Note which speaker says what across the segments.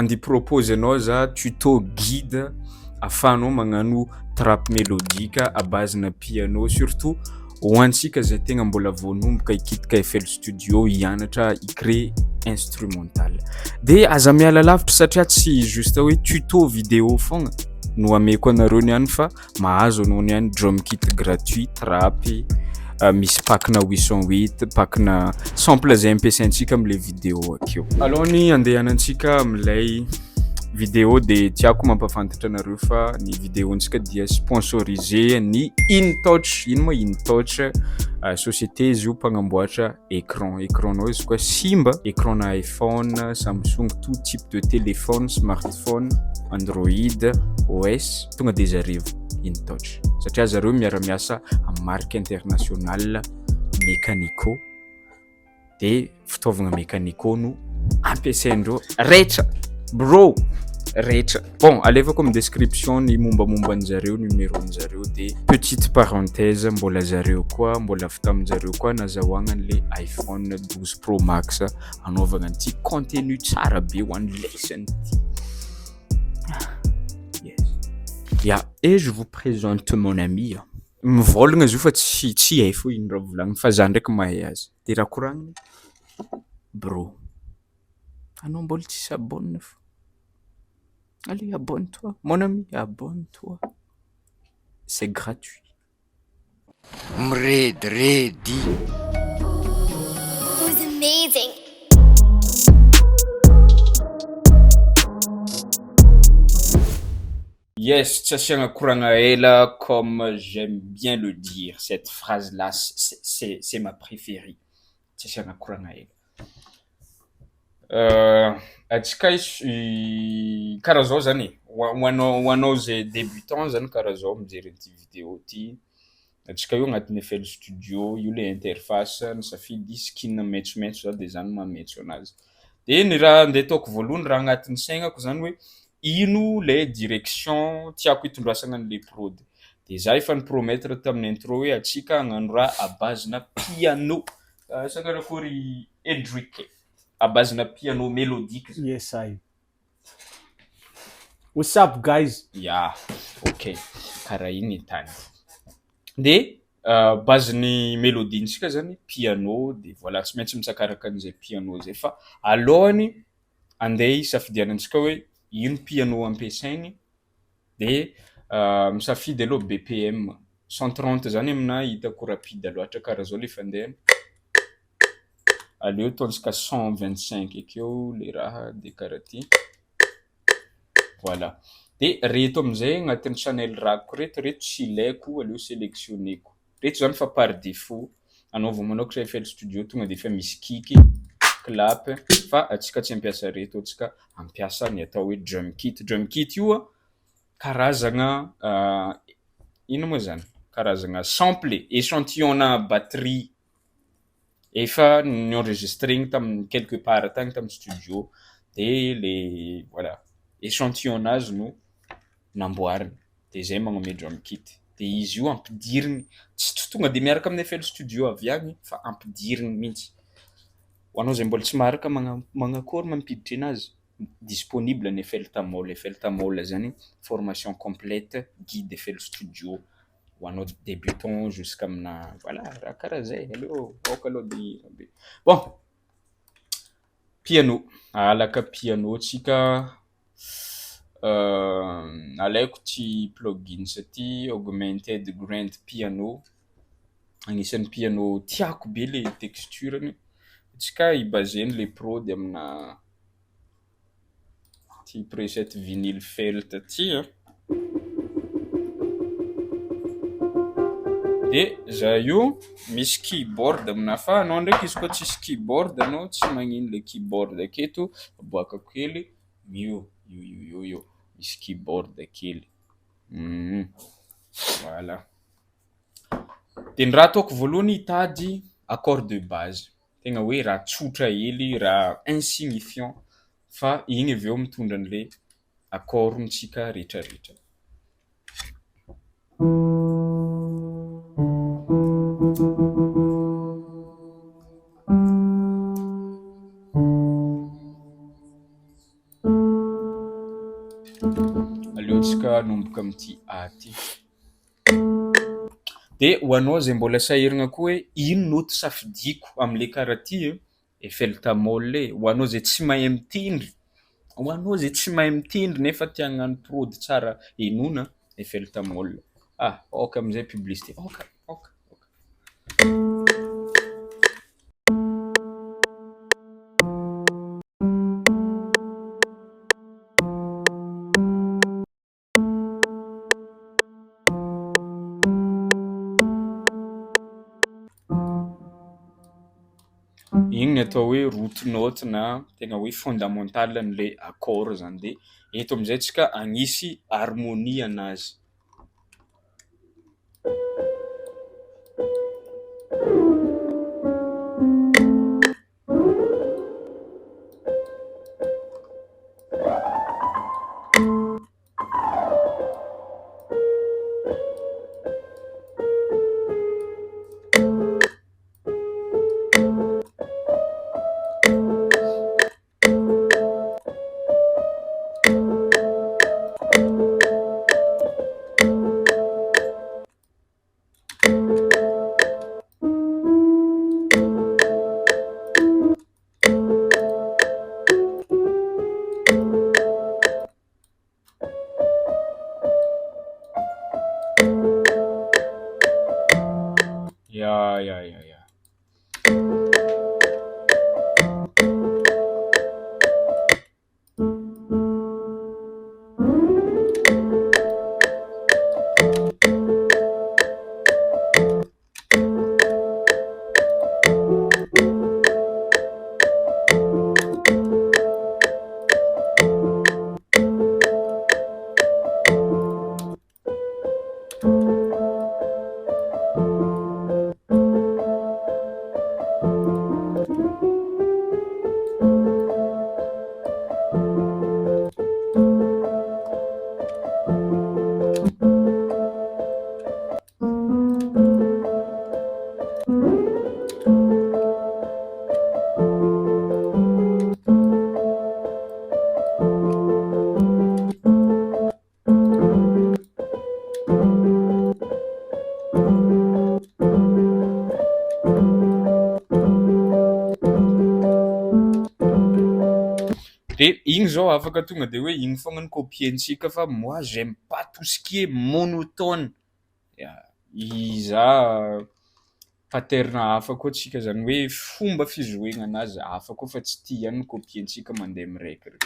Speaker 1: Andeha hi-propose anao za tuto guide ahafahanao magnano trap mélodique à base-na piano surtout ho antsika zay tegna mbola vao hanomboka hikitika FL Studio hianatra hi-créer instrumental. De aza miala lavitra satria tsy juste hoe tuto vidéo foagna no ameko anareo niany fa mahazo anao niany drum kit gratuit trap, misy pack-na 808, pack-na sample zay ampiasaintsika am'le vidéo akeo. Alohan'ny andehanantsika am'lay vidéo de tiako mampafantatra anareo fa ny vidéontsika dia sponsorisé ny InTouch. Ino moa InTouch? Société izy io mpagnamboatra écran, écran-nao izy koa simba, écran-na iPhone, Samsung, tout type de téléphone, smartphone, Android, OS, tonga de zareo InTouch satria zareo miara-miasa amin'ny marque internationale Mechanico de fitaovagna Mechanico no ampiasaindreo rehetra bro rehetra. Bon alefako amin'ny description ny mombamomba an'jareo numéro-njareo de petite parenthèse mbola zareo koa mbola avy tamin'jareo koa nazahoagna an'le iPhone 12 Pro Max anaovagna an'ity contenu tsara be ho an'ny lesany ty. Yes. Ya, et je vous présente mon ami. Mivôlagna izy io fa tsy tsy hay fô ino raha volagniny fa za ndraiky mahay azy. De raha koragniny bro, anao mbola tsy s'abonne fô. Allez abonne-toi mon ami, abonne-toi. C'est gratuit.
Speaker 2: Mirediredy.
Speaker 3: It was amazing.
Speaker 1: Yes, tsy asiagna koragna ela comme j'aime bien le dire, cette phrase là c'est c'est ma préférée, tsy asiagna koragna ela. Antsika karaha zao zany e, ho anao ho anao zay débutant zany karaha zao mijery an'ity vidéo ty, antsika io agnatin'ny FL Studio, io le interface nisafidy skin maitsomaitso za de zany maha-maitso anazy. De ny raha andeha ataoko voalohany raha agnatin'ny saignako zany hoe ino le direction tiako hitondrasana an'le prod. De za efa ni-promettre tamin'ny intro hoe antsika hagnano raha à base-na piano, asa karakory Endrick, à base-na piano mélodique zany.
Speaker 4: Yes, I. What's up, guys?
Speaker 1: Ya, ok, karaha igny tany. De base-n'ny mélodie-ntsika zany piano de voilà tsy maintsy mitsakaraka an'izay piano zay fa alohany andeha hisafidianantsika hoe ino piano ampiasaigny de misafidy aloha BPM 130 zany aminahy hitako rapide loatra karaha zao le fandehany, aleo ataontsika 125 akeo le raha de karaha ty, voilà. De reto amizay agnatin'ny channel rack reto, reto tsy ilaiko aleo sélectionneko, reto zany fa par défaut anao vao manokatra FL Studio tonga de efa misy kick, clap fa antsika tsy hampiasa reto antsika hampiasa ny atao hoe drum kit. Drum kit io a karazagna ino moa zany karazagna sample échantillon-na batterie efa ni-enregistrena tamin'ny quelque part tagny tamin'ny studio de le voilà échantillon-nazy no namboarina de zay magnome drum kit de izy io ampidiriny tsy tsy tonga de miaraka amin'ny FL Studio avy agny fa ampidiriny mihitsy. Ho anao zay mbola tsy maharaka magna- magnakory mampiditry anazy disponible ny FL Tamol. FL Tamol zany formation complète guide FL Studio ho anao débutant jusqu'amina voilà raha karaha zay aleo aoka aloha de be. Bon, piano, alaka piano tsika alaiko ty plugins ty augmented grand piano, agnisan'ny piano tiako be le texture-ny, antsika hi-baser le prod amina ty preset vinyl felt ty a. De za io misy keyboard aminahy fa anao ndraiky izy koa tsisy keyboard anao tsy magnino le keyboard aketo aboakako hely io io io io io misy keyboard kely, voilà. De ny raha ataoko voalohany hitady accord de base, tegna hoe raha tsotra hely, raha insignifiant fa igny avy eo mitondra an'le accord-ntsika rehetrarehetra. Aleontsika hanomboka amin'ity A ty. De ho anao zay mbola sahiragna koa hoe ino note safidiako am'le karaha ty e, FL tamol e, ho anao zay tsy mahay mitendry, ho anao zay tsy mahay mitendry nefa tia hagnano prod tsara henoina, FL tamol. Ah, aoka am'zay publicité, aoka, aoka, aoka. Igny ny atao hoe root note na tegna hoe fondamental an'le accord zany de eto am'zay tsika agnisy harmonie anazy. Ya, ya, ya, ya. De igny zao afaka tonga de hoe igny foagna no copier-ntsika fa moi j'aime pas tout ce qui est monotone, ya iza pattern hafa koa tsika zany hoe fomba fizoena anazy hafa koa fa tsy ty ihany no copier-ntsika mandeha miraiky reo.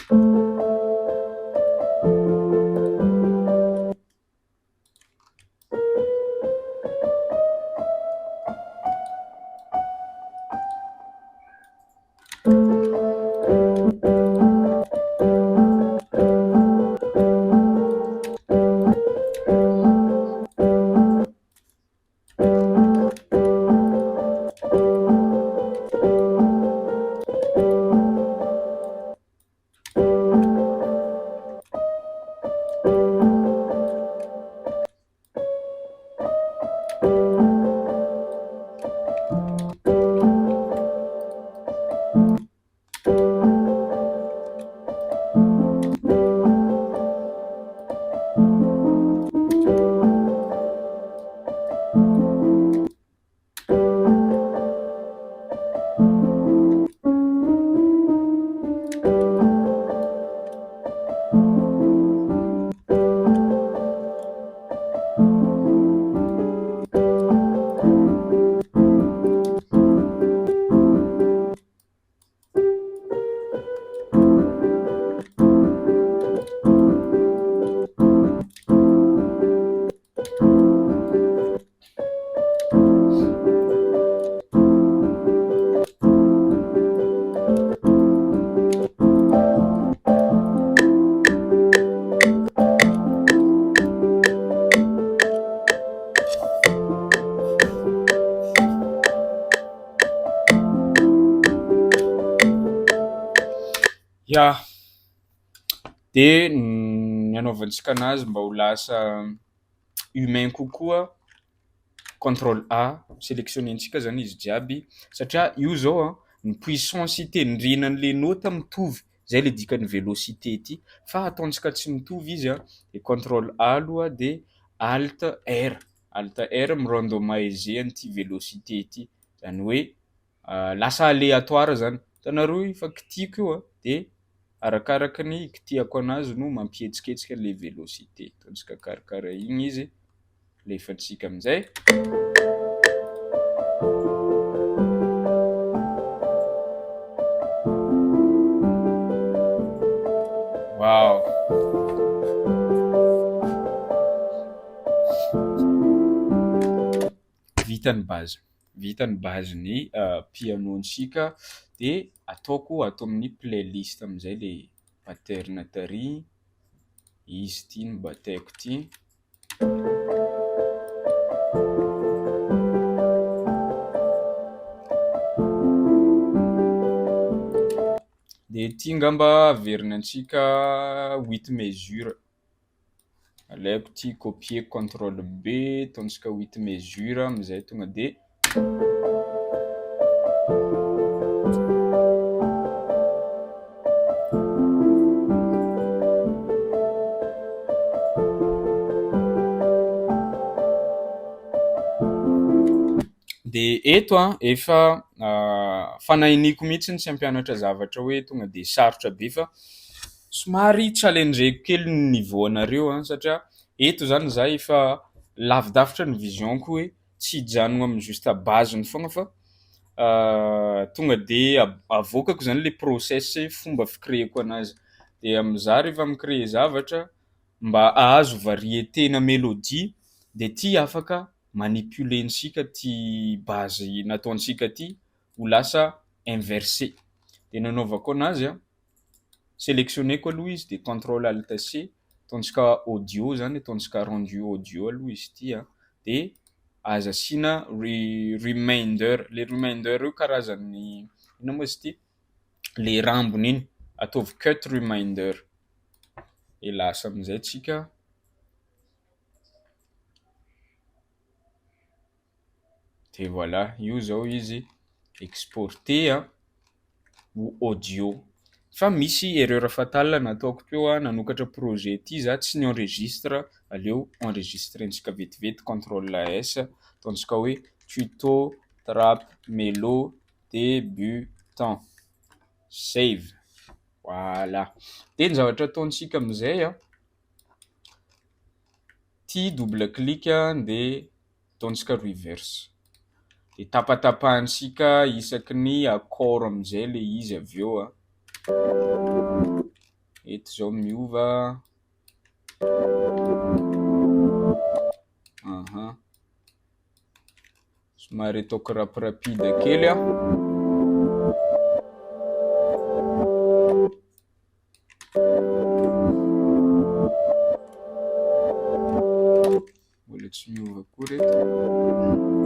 Speaker 1: Ya, de ny anaovantsika anazy mba ho lasa humain kokoa, contrôle A, sélectionner-ntsika zany izy jiaby satria io zao a ny puissance itendrena an'le note mitovy. Zay le dikan'ny vélocité ty. Fa ataontsika tsy mitovy izy a, de contrôle A aloha de alt R, alt R mi-randomiser an'ity vélocité ty, zany hoe lasa aléatoire zany. Hitanareo io fa kitihiko io a, de arakaraky ny ikitihako anazy no mampihetsiketsika le vélocité. Ataontsika karakaraha igny izy, alefantsika amizay. Wow! Vita ny base, vita ny base-n'ny piano-ntsika de ataoko ato amin'ny playlist amizay le pattern tary, izy ty no bataiko ty. De ty ngamba averina antsika huit mesure, alaiko ty copier contrôle B ataontsika huit mesure amizay tonga de. De eto a efa fanahiniko mihitsy ny tsy hampianatra zavatra hoe tonga de sarotra be fa somary challengeko kely ny niveau anareo a satria eto zany za efa lavidavitra ny vision-ko hoe tsy hijanona amin'ny juste base-ny foagna fa tonga de avoakako zany le process fomba fi-créer-ko anazy. De am'za rehefa mi-créer zavatra mba hahazo variété-na mélodie de ty afaka manipuler-ntsika ty base nataontsika ty ho lasa inversé. De nanaovako anazy a, sélectionneko aloha izy de contrôle alt C, ataontsika audio zany, ataontsika rendu audio aloha izy ty a, de aza asiana remainder, le remainder io karazany ino moa izy ty le rambony iny, ataovy cut remainder de lasa amizay tsika. De voilà, io zao izy exporté a ho audio. Fa misy erreur fatale nataoko teo a, nanokatra projet ty za tsy ni-enregistre, aleo enregistrentsika vetivety contrôle S, ataontsika hoe tuto trap melo débutant, save, voilà. De ny zavatra ataontsika amizay a, ty double clic de ataontsika reverse, de tapatapahantsika isaky ny accord amizay le izy avy eo a, eto zao miova, aha, somary ataoko rapirapida kely a. Mbola tsy miova koa reto.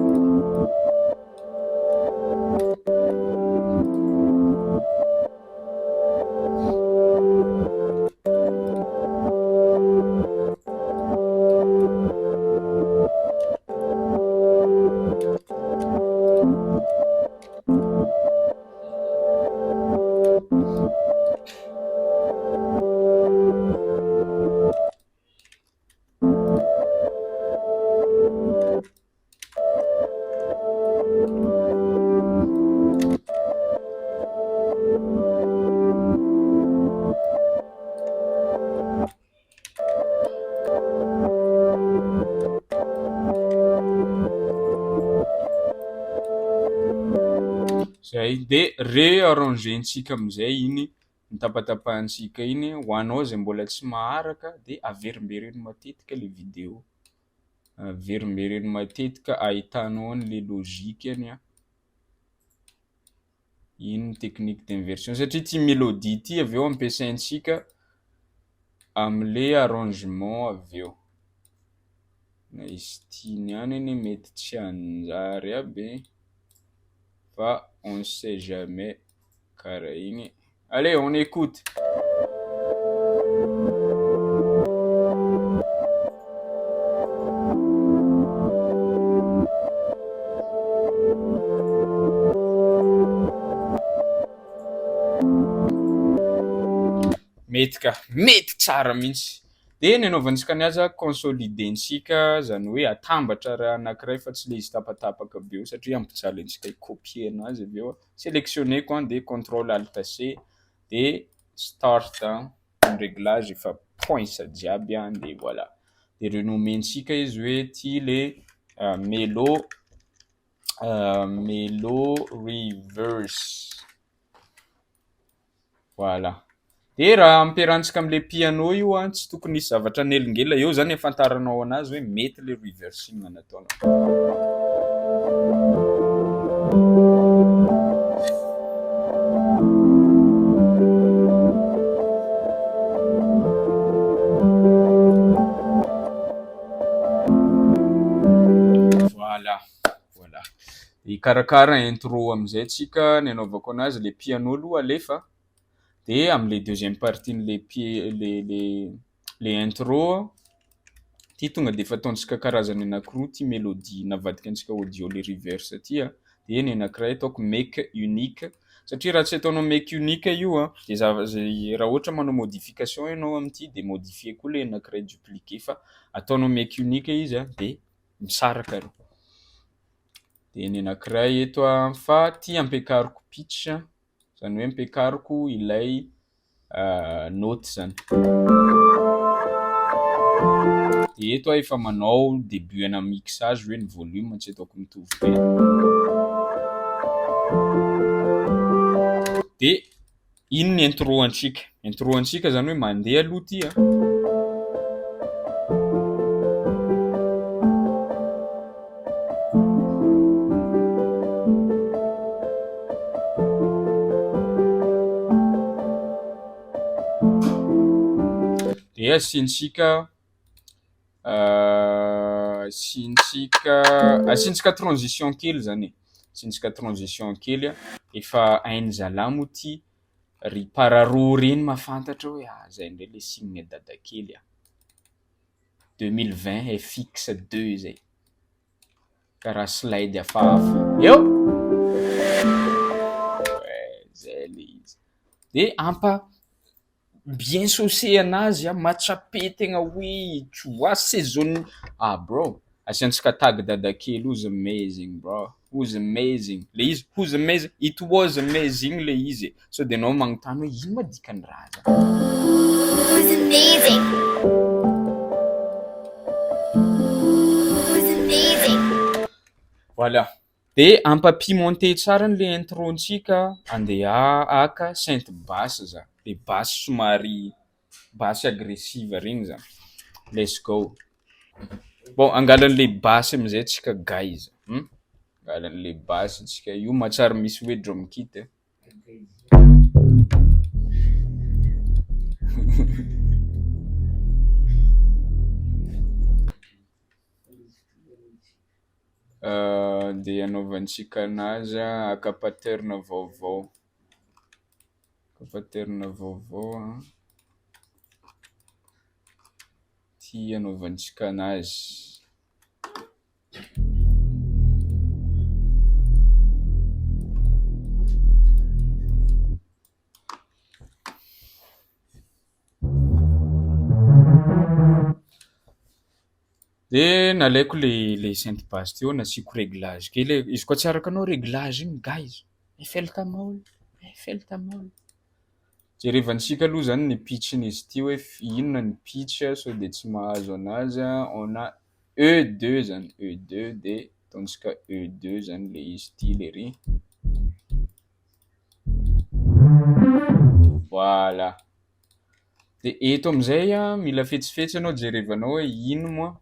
Speaker 1: Zay de réarrangentsika amizay iny nitapatapahantsika iny ho anao zay mbola tsy maharaka de averimbereno matetika le vidéo, averimbereno matetika ahitanao an'le logique-ny a. Iny technique d'inversion satria ty mélodie ty avy eo ampiasaintsika am'le arrangement avy eo. Na izy ty niany anie mety tsy hanjary aby fa on sait jamais karaha igny. Allez, on écoute. Mety ka, mety tsara mihitsy. De ny anaovantsika ny azy a, consolider-ntsika zany hoe atambatra raha anankiray fa tsy le izy tapatapaka be eo satria ampijaly antsika hi-copier anazy avy eo. Sélectionner-ko a de contrôle alt C de start ny réglage efa poinsa jiaby a de voilà. De renommer-ntsika izy hoe ty le melo reverse, voilà. De raha ampiarahantsika am'le piano io a, tsy tokony hisy zavatra hanelingelina eo zany ahafantaranao anazy hoe mety le reversing nataonao. Voilà, voilà. Hikarakara intro am'izay tsika, ny anaovako anazy le piano aloha alefa de am'le deuxième partie n'le pi- le intro ty tonga de efa ataontsika karazany anankiroa ty mélodie navadika antsika audio le reverse ty a, de ny anankiray ataoko make unique satria raha tsy ataonao make unique io a de zay raha ohatra manao modification ianao amin'ity de modifier koa le anankiray dupliqué fa ataonao make unique izy a de misaraka reo. De ny anankiray eto a fa ty ampiakariko pitch zany hoe ampiakariko ilay note zany. De eto aho efa manao début ana mixage hoe ny volume tsy ataoko mitovy be. De ino ny intro antsika? Intro antsika zany hoe mandeha aloha ty a. De asiantsika transition kely zany e, asiantsika transition kely a, efa hainy zalahy moa ty, ry pararo reny mahafantatra hoe ah zay ndray le signe dadakely a, 2020 FX2 zay, karaha slide hafahafa eo, zay le izy, de ampa bien saucé anazy a, matsapé tegna hoe tu vois saison ah bro, asiantsika tag dadakely who's amazing bro, who's amazing, le izy who's amazing, it was amazing le izy e, sao de anao magnontany hoe ino ma dikan'ny raha zany.
Speaker 2: Who's amazing? Who's amazing?
Speaker 1: Voilà, de ampa-pimenter tsara le intro-ntsika andeha haka synth basse za, le basse somary basse agressive regny zany, let's go. Bon angala an'le basse amizay tsika guys, angala an'le basse tsika io mahatsary misy hoe drum kit e. De anaovantsika anazy a haka pattern vaovao, haka pattern vaovao a, ty anaovantsika anazy. De nalaiko le synth basse teo nasiako réglage kely, izy koa tsy araka anao réglage igny guys, FL Tamol, FL Tamol. Jerevantsika aloha zany ny pitch-n'izy ty hoe inona ny pitch sao de tsy mahazo anazy a, on a E2 zany, E2 de ataontsika E2 zany le izy ty le ry. Voilà. De eto amizay a mila fetsifetsy anao jerevanao hoe ino moa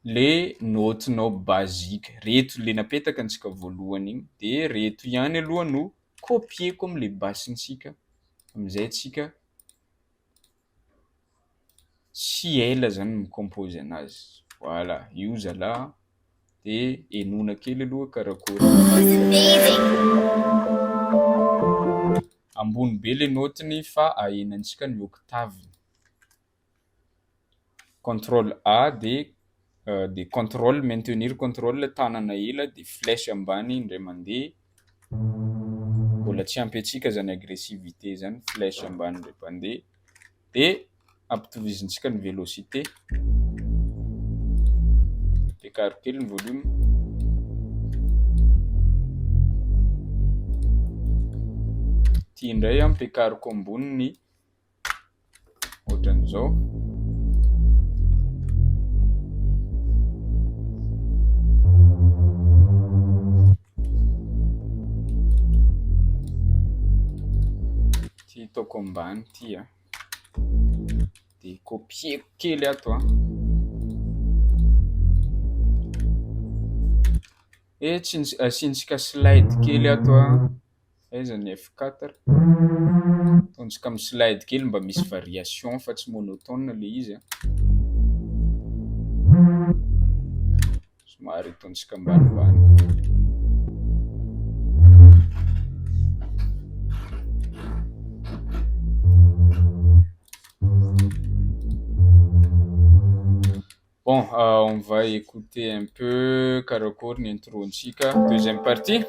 Speaker 1: le note-nao basique, reto le napetaka antsika voalohany igny de reto ihany aloha no copier-ko am'le basse-ntsika amizay tsika tsy ela zany mi-compose anazy. Voilà, io zalahy de henoina kely aloha karakory.
Speaker 2: Who's amazing?
Speaker 1: Ambony be le note-ny fa ahenantsika ny octave. Contrôle A de contrôle maintenir contrôle tanana ela de flèche ambany indray mandeha. Mbola tsy ampy antsika zany agressivité zany, flèche ambany ndray mpandeha de ampitovizintsika ny vélocité, ampiakaro kely ny volume. Ty indray ampiakariko ambony ny ohatran'izao. Ty ataoko ambany ty a. De copier-ko kely ato a. Eh, tsy asiantsika slide kely ato a. Aiza ny F4? Ataontsika amin'ny slide kely mba misy variation fa tsy monotone le izy a. Somary ataontsika ambanimbany. Bon, on va écouter un peu karakory ny intro-ntsika. Deuxième partie.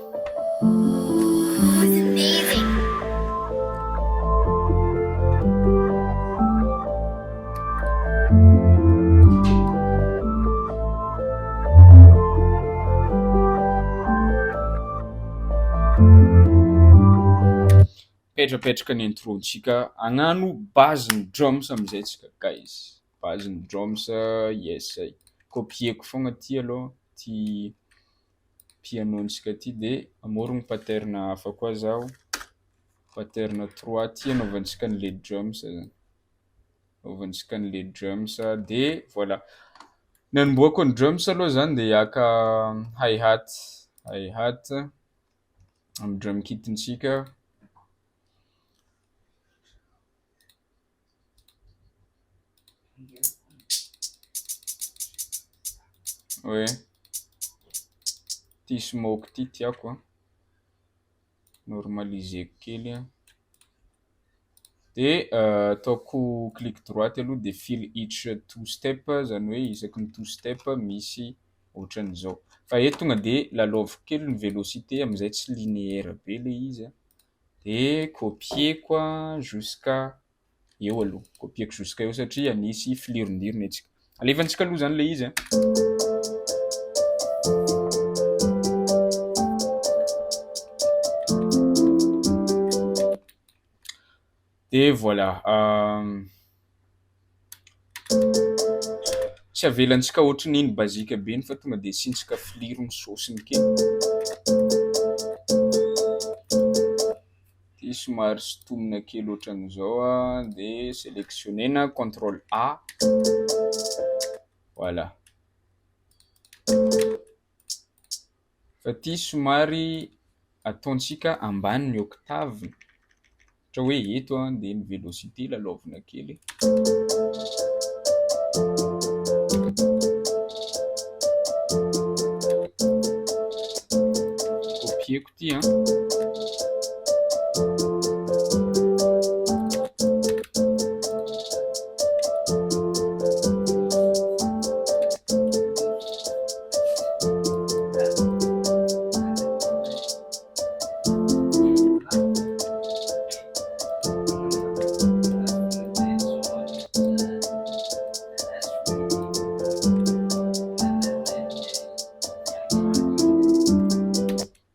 Speaker 1: Mipetrapetraka ny intro-ntsika. Hagnano base-n'ny drums amizay tsika guys. Base ny drums, yes ay. Copier-ko foagna ty aloha, ty piano-ntsika ty de hamorogno pattern hafa koa zaho, pattern trois ty anaovantsika an'le drums zany, anaovantsika an'le drums de voilà. Ny hanombohako ny drums aloha zany de haka hi hat, hi hat amin'ny drum kit-ntsika. Hoe ty smoke ty tiako an, normaliser-ko kely an, de ataoko clic droite aloha de fill each two step, zany hoe isaky ny two step misy ohatran'izao. Fa eto tonga de lalaoviko kely ny vélocité amin'izay tsy linéaire be le izy an, de copier-ko an jusqu'à eo aloha, copier-ko jusqu'à eo satria hanisy filirondirony antsika. Alefantsika aloha zany le izy an. De voilà, tsy avelantsika ohatran'iny basique be iny fa tonga de asiantsika filirony saosiny kely. Ty somary sintomina kely ohatran'izao an, de sélectionnena contrôle A, voilà. Fa ty somary ataontsika ambany ny octave, ohatra hoe eto an, de ny vélocité lalaovina kely. Copier-ko ty an.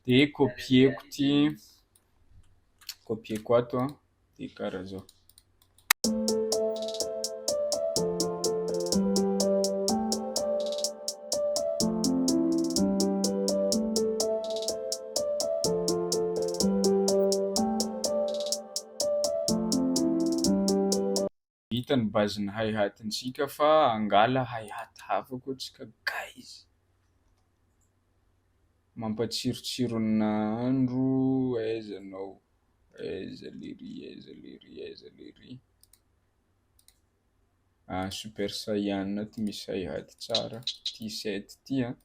Speaker 1: De copier-ko ty, copier-ko ato an, de karaha zao. Vita ny base-n'ny hi-hat-ntsika fa hangala hi-hat hafa koa tsika guys. Mampatsirotsiro ny nahandro, aiza anao, aiza lery, aiza lery, aiza lery. Ah super saiyan ty misy hi-hat tsara, ty set ty an,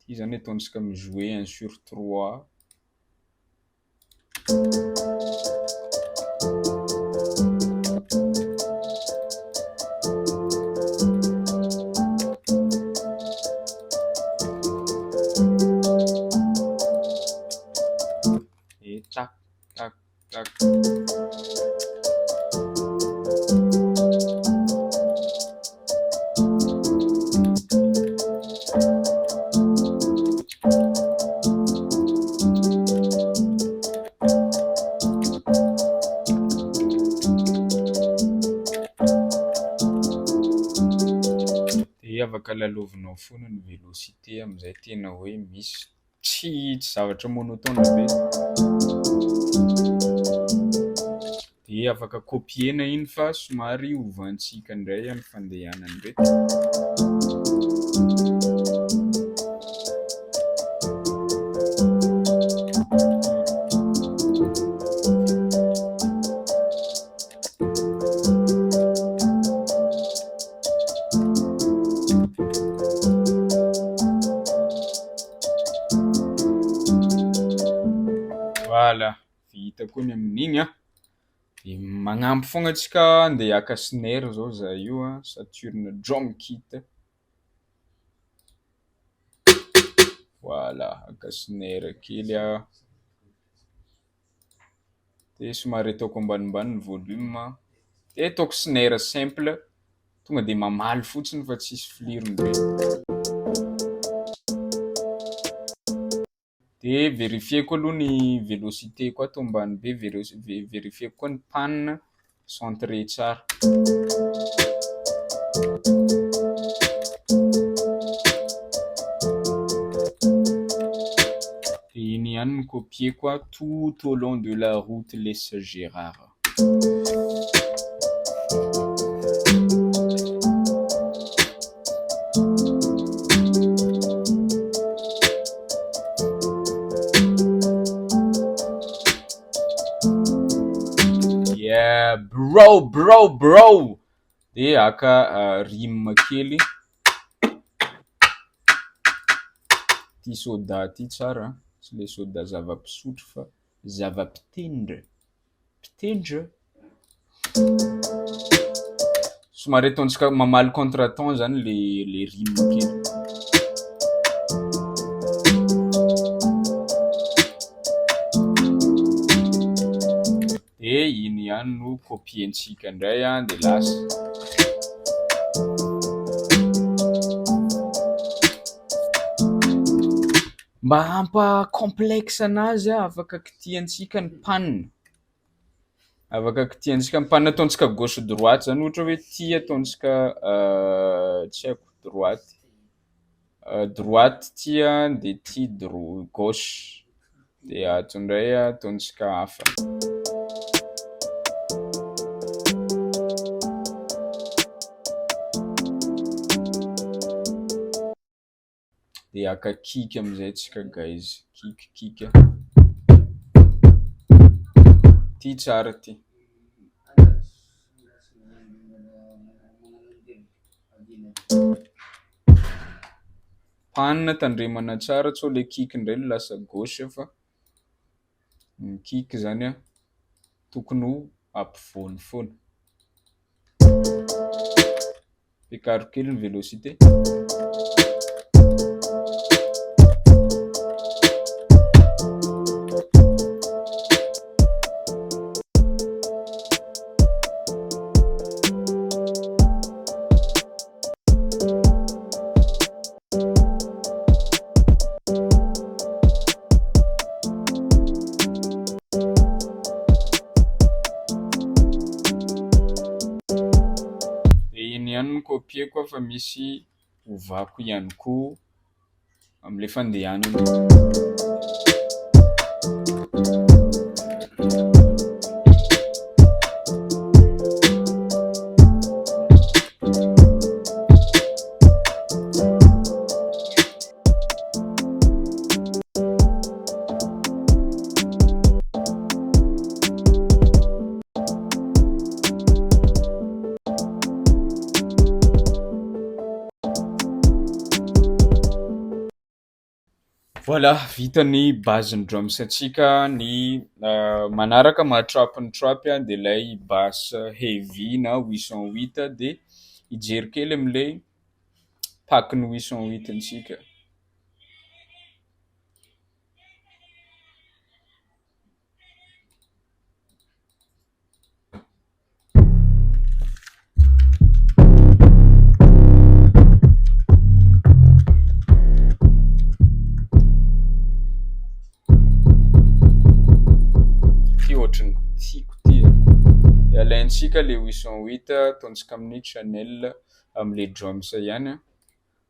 Speaker 1: ty zany ataontsika mi-jouer un sur trois. E tak tak. De afaka lalaovinao foana ny vélocité amin'izay tena hoe misy tsy zavatra monotone be. De afaka copier-na iny fa somary ovantsika indray amin'ny fandehanany reto. Voilà, vita koa ny amin'igny a. De magnampy foagna antsika andeha haka snare zao za io a, Saturn drum kit. Voilà, haka snare kely a. De somary ataoko ambanimbany ny volume. De ataoko snare simple, tonga de mamaly fotsiny fa tsisy filirony be. De vérifier-ko aloha ny vélocité koa atao ambany be, vérifier-ko koa ny pan centré tsara. De iny ihany no copier-ko a tout au long de la route laisse Gérard. Yeah, bro, bro, bro. De haka rime kely. Ty soda ty tsara, tsy le soda zava-pisotro fa zava-pitendry. Mpitendry. Somary ataontsika mamaly contretemps zany le rime kely. De iny ihany no copier-ntsika indray a, de lasa. Mba hampa complexe anazy a, afaka kitihantsika ny pan. Afaka kitihantsika ny pan ataontsika gauche droite zany ohatra hoe ty ataontsika tsy haiko droite. Droite ty a, de ty gauche. De ato indray ataontsika hafa. De haka kick amizay tsika guys, kick kick. Ty tsara ty. Pan tandremana tsara sao le kick indray no lasa gauche fa ny kick zany a tokony ho ampovoany foana. Ampiakaro kely ny vélocité. De iny ihany no copier-ko fa misy ovako ihany koa am'le fandehanany. Voilà, vita ny base-n'ny drums antsika, ny manaraka maha trap ny trap de ilay basse heavy na 808 de hijery kely am'le pack-n'ny 808 antsika. Ty ohatran'ny tiako ty e. De alaintsika le 808 ataontsika amin'ny channel am'le drums ihany a.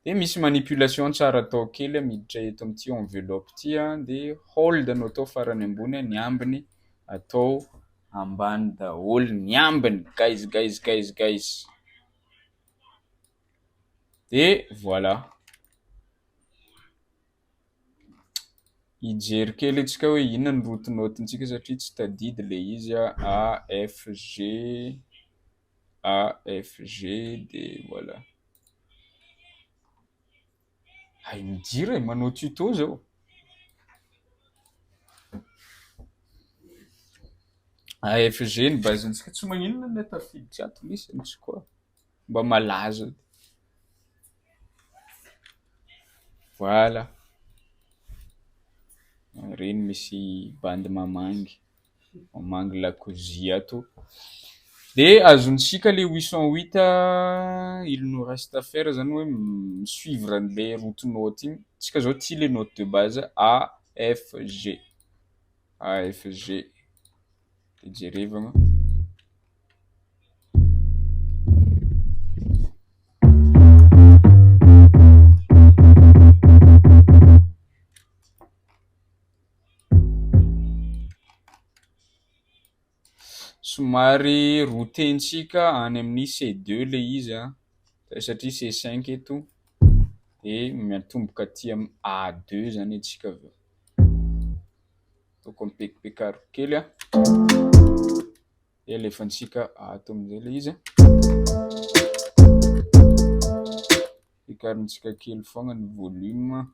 Speaker 1: De misy manipulation tsara atao kely, miditra eto amin'ity enveloppe ity a, de hold no atao farany ambony, ny ambiny atao ambany daholo ny ambiny, guys, guys, guys, guys. De voilà. Hijery kely antsika hoe inona ny route note-ntsika satria tsy tadidy le izy a, A, F, G, A, F, G, de voilà. Hay midira e, manao tuto zao. A, F, G ny base-ntsika, tsy maninona na tafiditra ato lisany tsy quoi, mba malaza. Voilà. Reny misy bandy mamangy, mamangy lakozia ato. De azontsika le 808, il nous reste à faire zany hoe mi-suivre an'le route note igny. Tsika zao ty le note de base A, F, G. A, F, G. De jerevagna. Somary rotentsika any amin'ny C2 le izy a, satria C5 eto, de miatomboka aty amin'ny A2 zany antsika avy eo. Ataoko mipekipekariko kely a, de alefantsika ato amin'izay le izy. Pekarintsika kely foagna ny volume.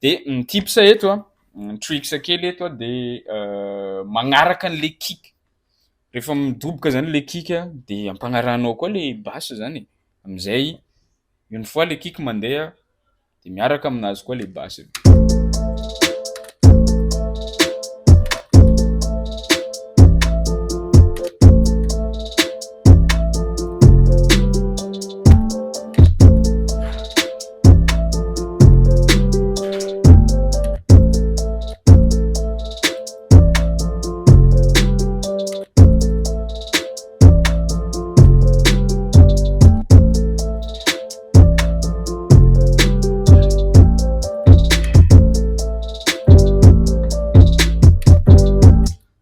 Speaker 1: De ny tips eto a, ny tricks kely eto a, de magnaraka an'le kick. Rehefa midoboka zany le kick a, de ampagnarahanao koa le basse zany e, am'zay une fois le kick mandeha de miaraka aminazy koa le basse.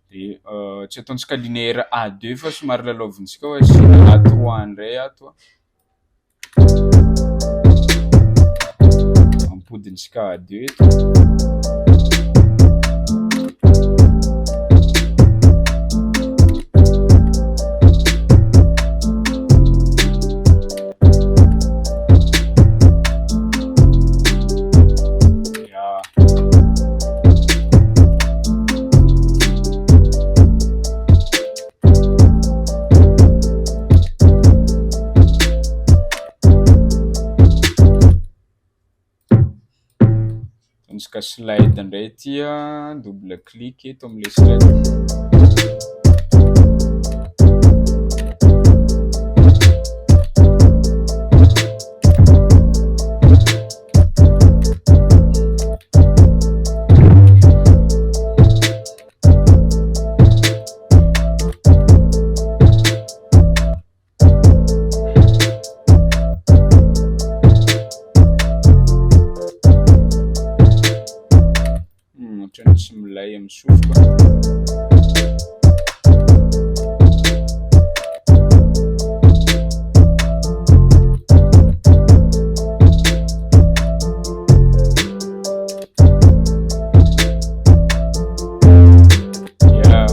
Speaker 1: De tsy ataontsika linéaire A2 fa somary lalaovintsika hoe asiana A3 indray ato a. Ampodintsika A2 eto. Ya. Ataontsika slide indray ity a, double clic eto amin'ilay slide. Ohatran'ny tsy milay amin'ny sofiko. Yeah.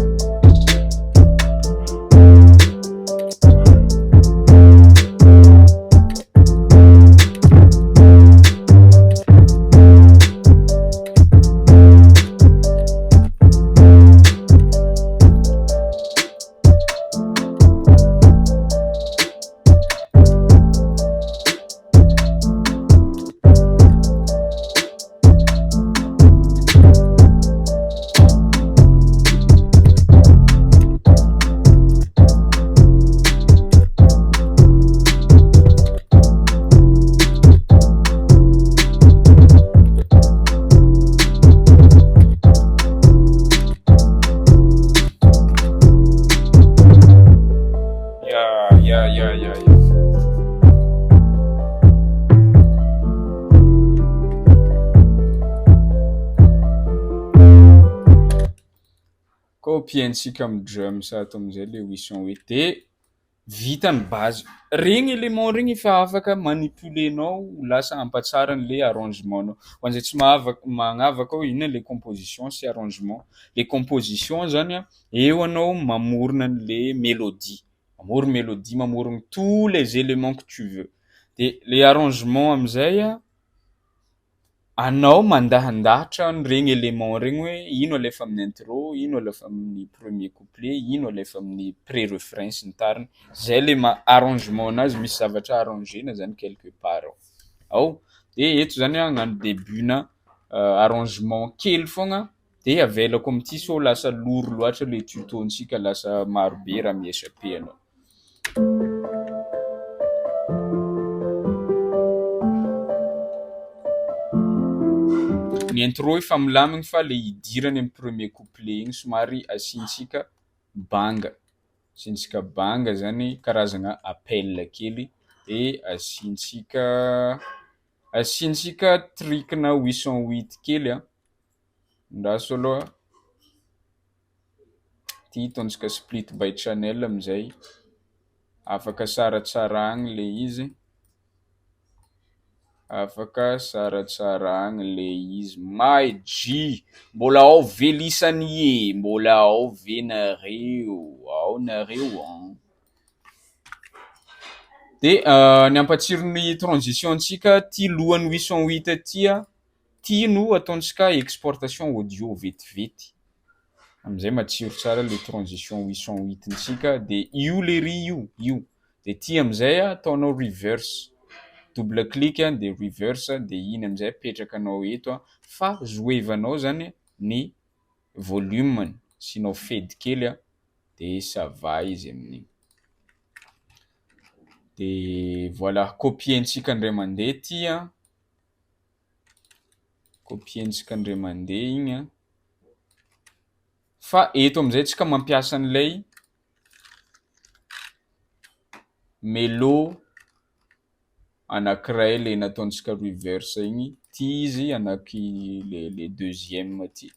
Speaker 1: Copientsika amin'ny drums ato amin'izay le 808 de vita ny base. Regny élément regny efa afaka manipulenao ho lasa hampatsara an'le arrangement-nao. Ho an'izay tsy mahavaka magnavaka hoe inona le composition sy arrangement. Le composition zany a, eo anao mamorona an'le mélodie, mamorona mélodie, mamorona tous les éléments que tu veux. De le arrangement am'izay a, anao mandahandahatra an'iregny élément regny hoe ino alefa amin'ny intro, ino alefa amin'ny premier couplet, ino alefa amin'ny pré-refrain sy ny tariny. Zay le ma- arrangement anazy misy zavatra arrangena zany quelque part ao. Ao de eto zany a hagnano début-na arrangement kely foagna de avelako amin'ity sao lasa lourd loatra le tuto-ntsika lasa marobe raha mi-échapper anao. Ny intro efa milamigny fa le idirany amin'ny premier couplet igny somary asiantsika banga, asiantsika banga zany karazagna appel kely de asiantsika truc-na 808 kely a, andraso aloha, ty ataontsika split by channel amizay afaka saratsarahagna le izy, afaka saratsarahagna le izy. My G, mbola ao ve lisany e? Mbola ao ve nareo? Ao nareo an? De ny ampatsiro ny transition-ntsika ty lohan'ny 808 aty a, ty no ataontsika exportation audio vetivety, amizay matsiro tsara le transition 808-ntsika de io le ry io, io de ty amizay a ataonao reverse, double clic de reverse de iny amizay apetrakanao eto a, fa joevanao zany ny volume-ny, asianao fade kely a de ça va izy amin'igny. De voilà, copientsika indray mandeha ty a, copientsika indray mandeha igny a, fa eto amizay tsika mampiasa an'ilay mélo anankiray le nataontsika reverse igny, ty izy anaky le deuxième ty.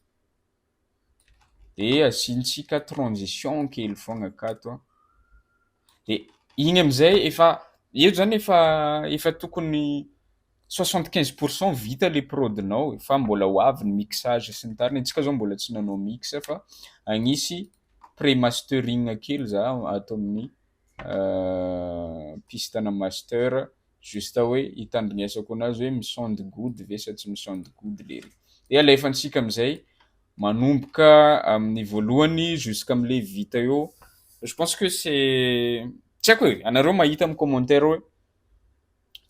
Speaker 1: De asiantsika transition kely foagna akato a, de igny amizay efa eto zany efa tokony 75% vita le prod-nao fa mbola ho avy ny mixage sy ny tariny, antsika zao mbola tsy nanao mix fa agnisy pré-mastering kely za ato amin'ny piste-na master juste hoe hitandrinesako anazy hoe mi-sound good ve sa tsy mi-sound good le ry. De alefantsika amizay manomboka amin'ny voalohany jusqu'am'le vita eo. Je pense que c'est tsy haiko e, anareo mahita amin'ny commentaire hoe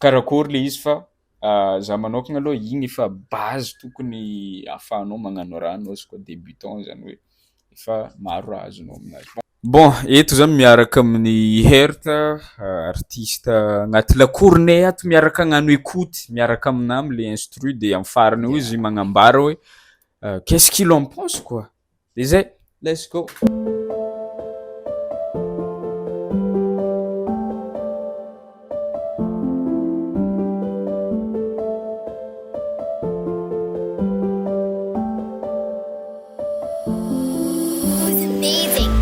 Speaker 1: karakory le izy fa za manokagna aloha igny efa base tokony ahafahanao magnano raha anao izy koa débutant zany hoe efa maro raha azonao aminazy. Bon, eto zany miaraka amin'ny Hert, artiste agnaty lakoronay ato miaraka hagnano écoute miaraka aminahy am'le instru de amin'ny farany eo izy magnambara hoe qu'est-ce qu'il en pense quoi. De zay, let's go.
Speaker 2: Was amazing.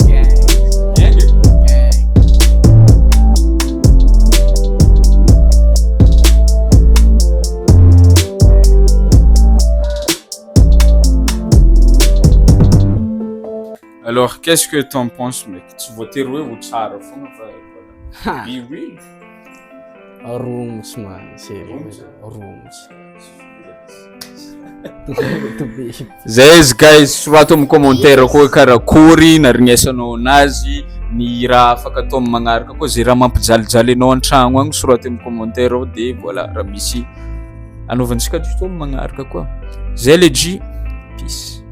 Speaker 1: Gang.
Speaker 3: Gang.
Speaker 1: Alors, qu'est-ce que t'en penses, mec? Tsy voatery hoe ho tsara foana fa voilà.
Speaker 3: Ha!
Speaker 1: Be real.
Speaker 3: Romotsy man, sérieux.
Speaker 1: Romotsy?
Speaker 3: Romotsy. To be.
Speaker 1: Zay izy guys, sorato amin'ny commentaire koa karakory narignesanao anazy, ny raha afaka atao amin'ny magnaraka koa, zay raha mampijalijaly anao an-tragno agny sorato amin'ny commentaire ao de voilà raha misy anaovantsika tuto amin'ny magnaraka koa. Zay le G. Peace.